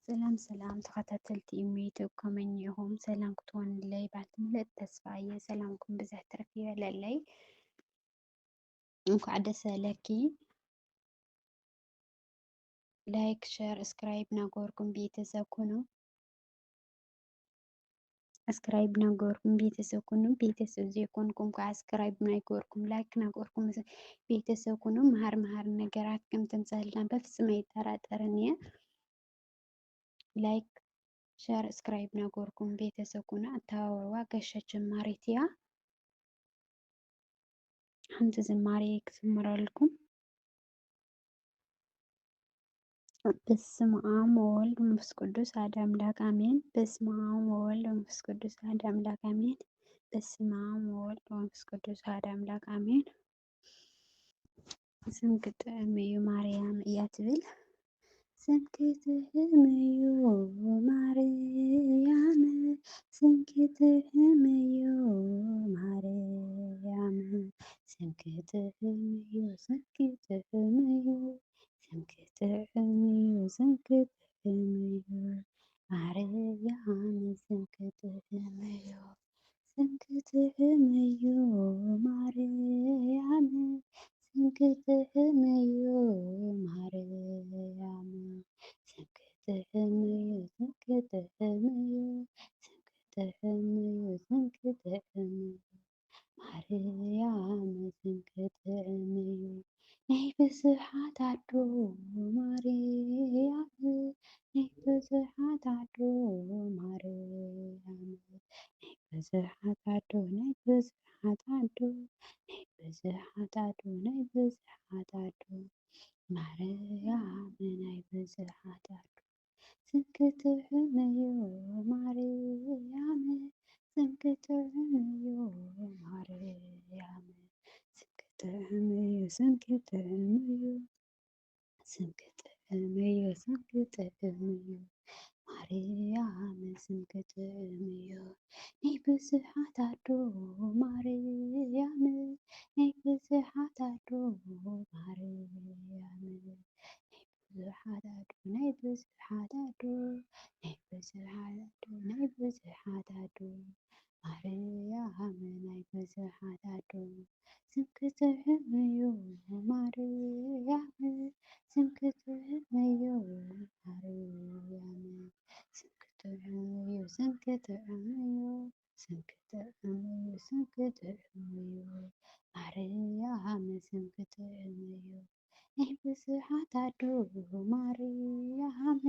ሰላም ሰላም ተኸታተልቲ ኢሜይት ከመይ እኒኹም? ሰላም ክትኮኑለይ ባዕልቲ ምልእቲ ተስፋ እየ። ሰላምኩም ብዝሕ ትርፍ ይበለለይ። እንኳዕ ደስ በለኪ። ላይክ፣ ሸር፣ እስክራይብ ናገበርኩም ቤተሰብ ኩኑ። እስክራይብ ናገበርኩም ቤተሰብ ኩኑ። ቤተሰብ ዘይኮንኩም ከዓ እስክራይብ ናይገበርኩም፣ ላይክ ናገበርኩም ቤተሰብ ኩኑ። መሃር መሃር ነገራት ከም ተምፀልና በፍፅም ኣይጠራጠርን እየ። ላይክ፣ ሸር፣ እስክራይብ ናገበርኩም ቤተሰብ ኩኑ። ኣተባብዕዋ፣ ገሸ ጀማሪት እያ። ሓንቲ ዝማሬ ክዝምረልኩም። በስመ አብ ወወልድ ወመንፈስ ቅዱስ አሐዱ አምላክ አሜን። በስመ አብ ወወልድ ወመንፈስ ቅዱስ አሐዱ አምላክ አሜን። በስመ አብ ወወልድ ወመንፈስ ቅዱስ አሐዱ አምላክ አሜን። ስምኪ ጥዑም እዩ ማርያም እያ ትብል። ስምኪ ጥዑም እዩ ማርያም፣ ስምኪ ጥዑም እዩ ማርያም፣ ስምኪ ጥዑም እዩ፣ ስምኪ ጥዑም እዩ፣ ስምኪ ጥዑም እዩ፣ ስምኪ ጥዑም እዩ ማርያም፣ ስምኪ ጥዑም እዩ። ስምኪ ጥዑም እዩ ማርያም፣ ስምኪ ጥዑም እዩ ማርያም፣ ስምኪ ጥዑም እዩ፣ ስምኪ ጥዑም እዩ፣ ስምኪ ጥዑም እዩ፣ ስምኪ ጥዑም እዩ ማርያም፣ ስምኪ ጥዑም እዩ። ናይ ብዙሓት ኣዶ ማርያም፣ ናይ ብዙሓት ኣዶ ማርያም፣ ናይ ብዙሓት ኣዶ፣ ናይ ብዙሓት ኣዶ፣ ናይ ብዙሓት ኣዶ፣ ናይ ብዙሓት ኣዶ ማርያም፣ ናይ ብዙሓት ኣዶ። ስምኪ ጥዑም እዩ ማርያም፣ ስምኪ ጥዑም እዩ ማርያም፣ ስምኪ ጥዑም እዩ፣ ስምኪ ጥዑም እዩ፣ ስምኪ ጥዑም እዩ፣ ስምኪ ጥዑም እዩ ማርያም፣ ስምኪ ጥዑም እዩ። ናይ ብዙሓት ኣዶ ማርያም፣ ናይ ብዙሓት ኣዶ ማርያም፣ ናይ ብዙሓት ኣዶ፣ ናይ ብዙሓት ኣዶ፣ ናይ ብዙሓት ኣዶ፣ ናይ ብዙሓት ኣዶ ማርያም፣ ናይ ብዙሓት ኣዶ። ስምኪ ጥዑም እዩ ማርያም፣ ስምኪ ጥዑም እዩ ማርያም፣ ስምኪ ጥዑም እዩ፣ ስምኪ ጥዑም እዩ፣ ስምኪ ጥዑም እዩ፣ ስምኪ ጥዑም እዩ ማርያም፣ ስምኪ ጥዑም እዩ። ናይ ብዙሓት ኣዶ ማርያም፣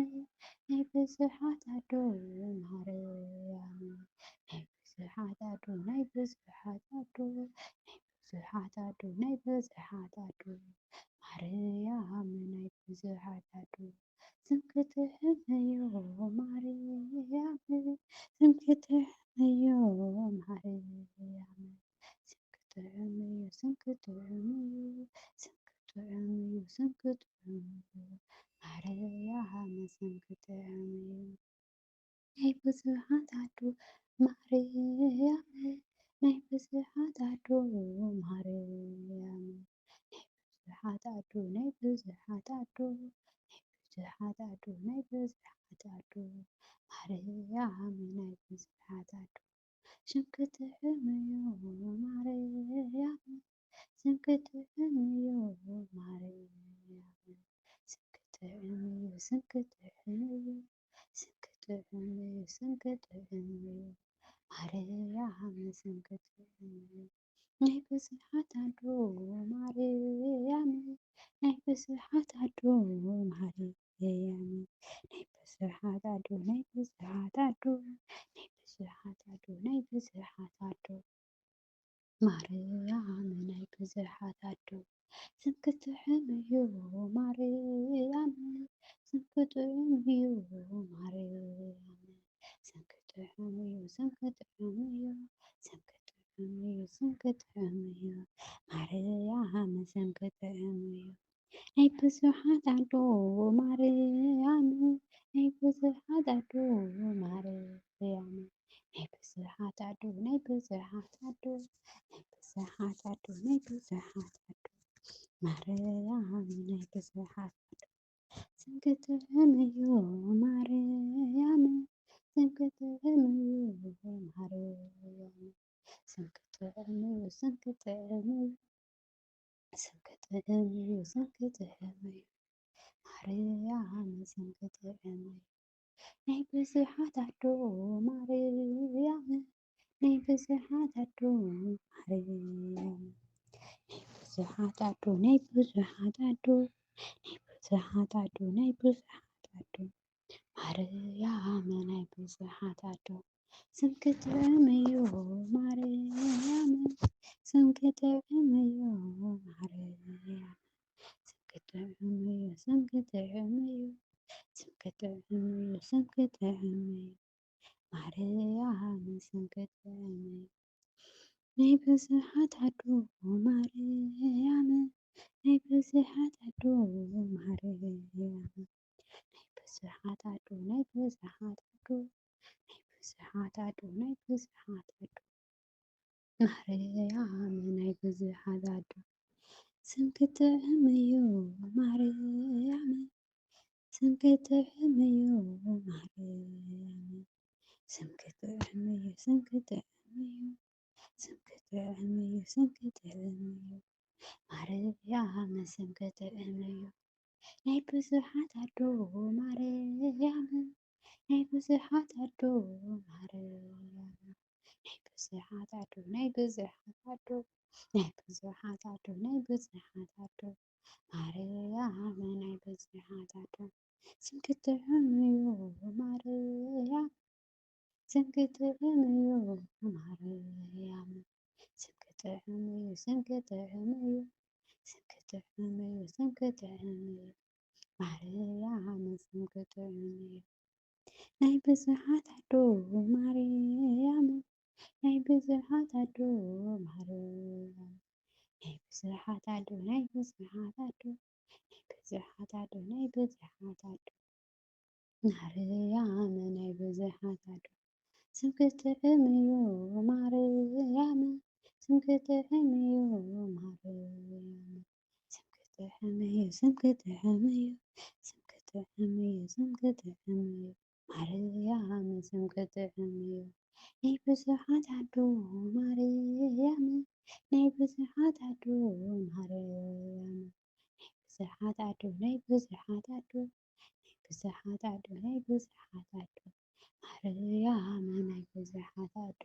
ናይ ብዙሓት ኣዶ ማርያም፣ ናይ ብዙሓት ኣዶ፣ ናይ ብዙሓት ኣዶ፣ ናይ ብዙሓት ኣዶ፣ ናይ ብዙሓት ኣዶ ማርያም፣ ናይ ብዙሓት ኣዶ። ስምኪ ጥዑም እዩ ማርያም፣ ስምኪ ጥዑም እዩ ማርያም፣ ስምኪ ጥዑም እዩ፣ ስምኪ ጥዑም እዩ፣ ስምኪ ጥዑም እዩ፣ ስምኪ ጥዑም እዩ ማርያም፣ ስምኪ ጥዑም እዩ። ናይ ብዙሓት ኣዶ ማርያም፣ ናይ ብዙሓት ኣዶ ማርያም፣ ናይ ብዙሓት ኣዶ፣ ናይ ብዙሓት ኣዶ፣ ናይ ብዙሓት ኣዶ፣ ናይ ብዙሓት ኣዶ ማርያም፣ ናይ ብዙሓት ኣዶ። ስምኪ ጥዑም እዩ ማርያም፣ ስምኪ ጥዑም እዩ ማርያም፣ ስምኪ ጥዑም እዩ፣ ስምኪ ጥዑም እዩ፣ ስምኪ ጥዑም እዩ፣ ስምኪ ጥዑም እዩ ማርያም፣ ስምኪ ጥዑም እዩ። ናይ ብዙሓት ኣዶ ማርያም፣ ናይ ብዙሓት ኣዶ ማርያም፣ ናይ ብዙሓት ኣዶ፣ ናይ ብዙሓት ኣዶ፣ ናይ ብዙሓት ኣዶ፣ ናይ ብዙሓት ኣዶ ማርያም፣ ናይ ብዙሓት ኣዶ። ስምኪ ጥዑም እዩ ማርያም፣ ስምኪ ጥዑም እዩ ማርያም፣ ስምኪ ጥዑም እዩ፣ ስምኪ ጥዑም እዩ፣ ስምኪ ጥዑም እዩ፣ ስምኪ ጥዑም እዩ ማርያም፣ ስምኪ ጥዑም እዩ። ናይ ብዙሓት ኣዶ ማርያም፣ ናይ ብዙሓት ኣዶ ማርያም፣ ናይ ብዙሓት ኣዶ፣ ናይ ብዙሓት ኣዶ፣ ናይ ብዙሓት ኣዶ፣ ናይ ብዙሓት ኣዶ ማርያም፣ ናይ ብዙሓት ኣዶ። ስምኪ ጥዑም እዩ ማርያም፣ ስምኪ ጥዑም እዩ ማርያም፣ ስምኪ ጥዑም እዩ፣ ስምኪ ጥዑም እዩ፣ ስምኪ ጥዑም እዩ፣ ስምኪ ጥዑም እዩ ማርያም፣ ስምኪ ጥዑም እዩ። ናይ ብዙሓት ኣዶ ማርያም፣ ናይ ብዙሓት ኣዶ ማርያም፣ ናይ ብዙሓት ኣዶ፣ ናይ ብዙሓት ኣዶ፣ ናይ ብዙሓት ኣዶ፣ ናይ ብዙሓት ኣዶ ማርያም፣ ናይ ብዙሓት ኣዶ። ስምኪ ጥዑም እዩ ማርያም፣ ስምኪ ጥዑም እዩ ማርያም፣ ስምኪ ጥዑም እዩ፣ ስምኪ ጥዑም እዩ፣ ስምኪ ጥዑም እዩ፣ ስምኪ ጥዑም እዩ ማርያም፣ ስምኪ ጥዑም እዩ። ናይ ብዙሓት ኣዶ ማርያም፣ ናይ ብዙሓት ኣዶ ማርያም፣ ናይ ብዙሓት ኣዶ፣ ናይ ብዙሓት ኣዶ፣ ናይ ብዙሓት ኣዶ፣ ናይ ብዙሓት ኣዶ ማርያም፣ ናይ ብዙሓት ኣዶ። ስምኪ ጥዑም እዩ ማርያም፣ ስምኪ ጥዑም እዩ ማርያም፣ ስምኪ ጥዑም እዩ፣ ስምኪ ጥዑም እዩ፣ ስምኪ ጥዑም እዩ፣ ስምኪ ጥዑም እዩ ማርያም፣ ስምኪ ጥዑም እዩ። ናይ ብዙሓት ኣዶ ማርያም፣ ናይ ብዙሓት ኣዶ ማርያም፣ ናይ ብዙሓት ኣዶ፣ ናይ ብዙሓት ኣዶ፣ ናይ ብዙሓት ኣዶ፣ ናይ ብዙሓት ኣዶ ማርያም፣ ናይ ብዙሓት ኣዶ። ስምኪ ጥዑም እዩ ማርያም፣ ስምኪ ጥዑም እዩ ማርያም፣ ስምኪ ጥዑም እዩ፣ ስምኪ ጥዑም እዩ፣ ስምኪ ጥዑም እዩ፣ ስምኪ ጥዑም እዩ ማርያም፣ ስምኪ ጥዑም እዩ። ናይ ብዙሓት ኣዶ ማርያም፣ ናይ ብዙሓት ኣዶ ማርያም፣ ናይ ብዙሓት ኣዶ፣ ናይ ብዙሓት ኣዶ፣ ናይ ብዙሓት ኣዶ፣ ናይ ብዙሓት ኣዶ ማርያም፣ ናይ ብዙሓት ኣዶ። ስምኪ ጥዑም እዩ ማርያም፣ ስምኪ ጥዑም እዩ ማርያም፣ ስምኪ ጥዑም እዩ፣ ስምኪ ጥዑም እዩ፣ ስምኪ ጥዑም እዩ፣ ስምኪ ጥዑም እዩ ማርያም፣ ስምኪ ጥዑም እዩ። ናይ ብዙሓት ኣዶ ማርያም፣ ናይ ብዙሓት ኣዶ ማርያም፣ ናይ ብዙሓት ኣዶ፣ ናይ ብዙሓት ኣዶ፣ ናይ ብዙሓት ኣዶ፣ ናይ ብዙሓት ኣዶ ማርያም፣ ናይ ብዙሓት ኣዶ።